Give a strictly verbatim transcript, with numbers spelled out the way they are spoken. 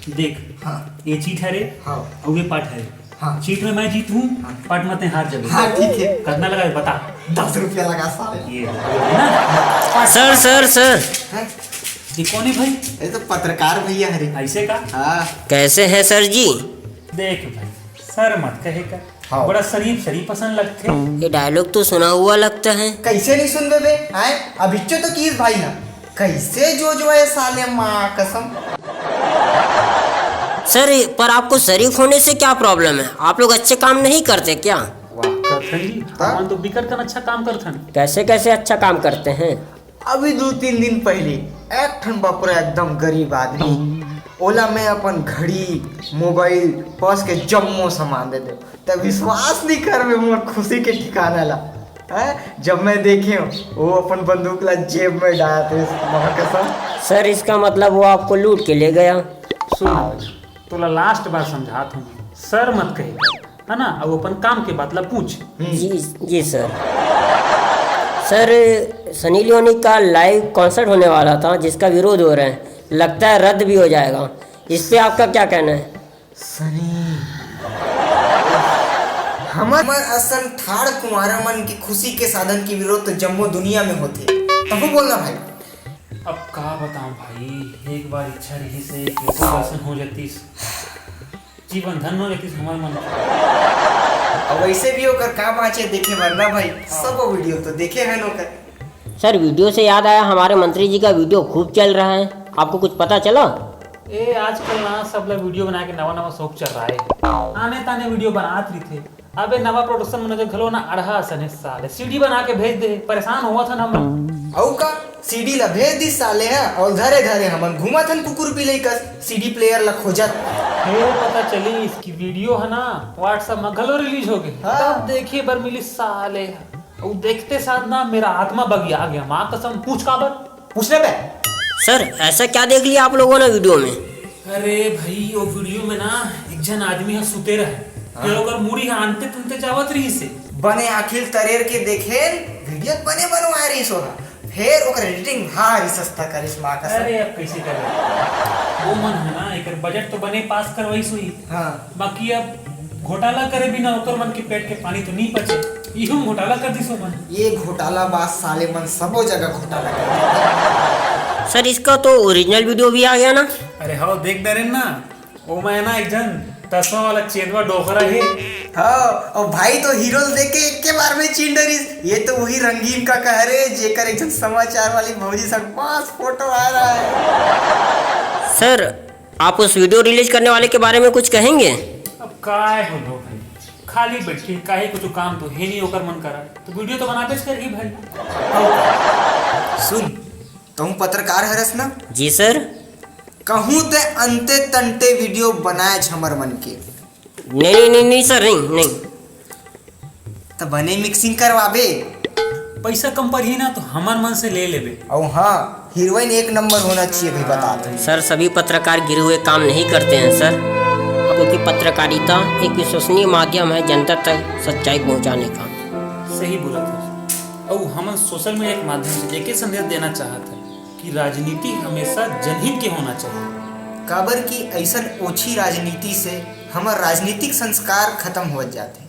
देख, हाँ। ये चीट हरे, हाँ। अउ ये पट हरे। हाँ। चीट में मैं जीतहूँ, हाँ। पट में तैं हार जाबे। हाँ, ठीक है। कतना लगाबे, बता। दस रुपया लगा साले। ये ना। Sir, sir, sir. हैं? ये कौन है भाई? ये तो पत्रकार भैया हरे। ऐसे का? हाँ। कैसे हैं सर जी? देख भाई, सर मत कहे का। हाँ। बड़ा शरीफ शरीफ असन लगथे। ये डायलॉग तो सुना हुआ लगता है। कैसे नहीं सुनबे बे? हैं? अभिच्चो तो किस भाई ना, कैसे जो जो है साले, माँ कसम। सर, पर आपको शरीफ होने से क्या प्रॉब्लम है? आप लोग अच्छे काम नहीं करते क्या? वाह, करथन जी। हाँ। हमन तो बिकट कन अच्छा काम करथन। कैसे कैसे अच्छा काम करते हैं? अभी दो तीन दिन पहले एक ठन बपुरा एकदम गरीब आदमी, ओला मैं अपन घड़ी, मोबाइल, पर्स के जम्मो सामान दे दे, त विश्वास नहीं करबे मोर खुशी के ठिकाना ला। हैं? जब मैं देखे हूँ, वो अपन बंदूक ला जेब में डालत हे, माँ कसम। सर, इसका मतलब वो आपको लूट के ले गया। सुन, तोला लास्ट बार समझात हूँ, सर मत कहे का, है ना? अब अपन काम के बात ला पूछ। जी, जी सर। सर, सनी लियोनी का लाइव कॉन्सर्ट होने वाला था, जिसका विरोध हो रहा है, लगता है रद्द भी हो जाएगा। इस पे आपका क्या कहना है? सनी, हमर हमर असन ठाड़ कुंवारा मन की खुशी के साधन की विरोध तो जम्मो दुनिया में होथे। तहु बोलना भाई। अब का बताऊं भाई, एक बार इच्छा रहिसे कि दर्शन हो जातिस, जीवन धन हो जातिस हमर मन के। और वैसे भी ओकर का बाँचे देखे बर ना भाई, सब वीडियो तो देखे हैं ओकर। सर, वीडियो से याद आया, हमारे मंत्री जी का वीडियो खूब चल रहा है, आपको कुछ पता चला? ए, आजकल ना सब ला वीडियो बनाए के नवा नवा शौक चल रहा है। आने ताने वीडियो बनात रहिथे। अबे नवा प्रोडक्शन मैनेजर घलो ना अड़हा असन हे साले, सीडी बना के भेज दे, परेशान होवत हन हम। अउ का सीडी ला भेज दिस साले ह, और धरे धरे हमन घूमत हन कुकुर बिलई कस सीडी प्लेयर ला खोजत। फिर पता चली इसकी वीडियो है ना, WhatsApp में घलो रिलीज हो गई। हाँ। तब देखे बर मिली साले। वो देखते साथ ना मेरा आत्मा बगिया गया, माँ कसम। पूछ काबर? पूछ ले बे। सर, ऐसा क्या देख लिया आप लोगों ने वीडियो में? अरे भाई, वो वीडियो में ना एक जन आदमी ह सुते रहे, फिर ओकर मुड़ी ह अंते तंते जावत रहिसे। बने आखिर तरेर के देखेन, वीडियो बने बनवाए रहिस ओहा। फेर ओकर एडिटिंग भारी सस्ता करिस माँ कसम। अरे अब कैसे करे? वो मन है ना, एकर बजट तो बने पास करवाइस होही। हाँ। बाकी अब घोटाला करे बिना ओकर मन के पेट के पानी तो नहीं पचे। इहू में घोटाला कर दिस ओमन। ये घोटाला बाज साले मन सबो जगह घोटाला कर। सर, इसका तो ओरिजिनल वीडियो भी आ गया ना? अरे हाँ, देख डरेन ना, ओमा है ना एक जन तसवा वाला चेदवा डोकरा है। हाँ, और भाई तो हीरो ल देख के एक के बार में चिन डरिस। ये तो वही रंगीन काका हरे जेकर एक जन समाचार वाली भौजी संग पास फोटो आ रहा है। सर, आप उस वीडियो रिलीज करने वाले के बारे में कुछ कहेंगे? अब काय बोलो भाई, खाली बैठे काहे, कुछ काम तो है नहीं ओकर मन करा, तो वीडियो तो बनाबेच करही भाई। सुन, तहूँ पत्रकार हरस ना? जी सर। कहूँ ते अंते तंते वीडियो बनाए हमर मन के। नहीं, नहीं, नहीं, नहीं सर, नहीं, नहीं। त बने मिक्सिंग करवाबे। पैसा कम पड़ही ना तो हमर मन से ले लेबे। और हाँ, हीरोइन एक नंबर होना चाहिए भाई, बता दो। सर, सभी पत्रकार गिरे हुए काम नहीं करते हैं सर, क्योंकि पत्रकारिता एक विश्वसनीय माध्यम है जनता तक सच्चाई पहुंचाने का। सही बोला था। और हमन सोशल मीडिया के माध्यम से एके संदेश देना चाहत है कि राजनीति हमेशा जनहित के होना चाहिए। काबर कि ऐसन ओछी राजनीति से हमर राजनीतिक संस्कार खत्म हो जाते।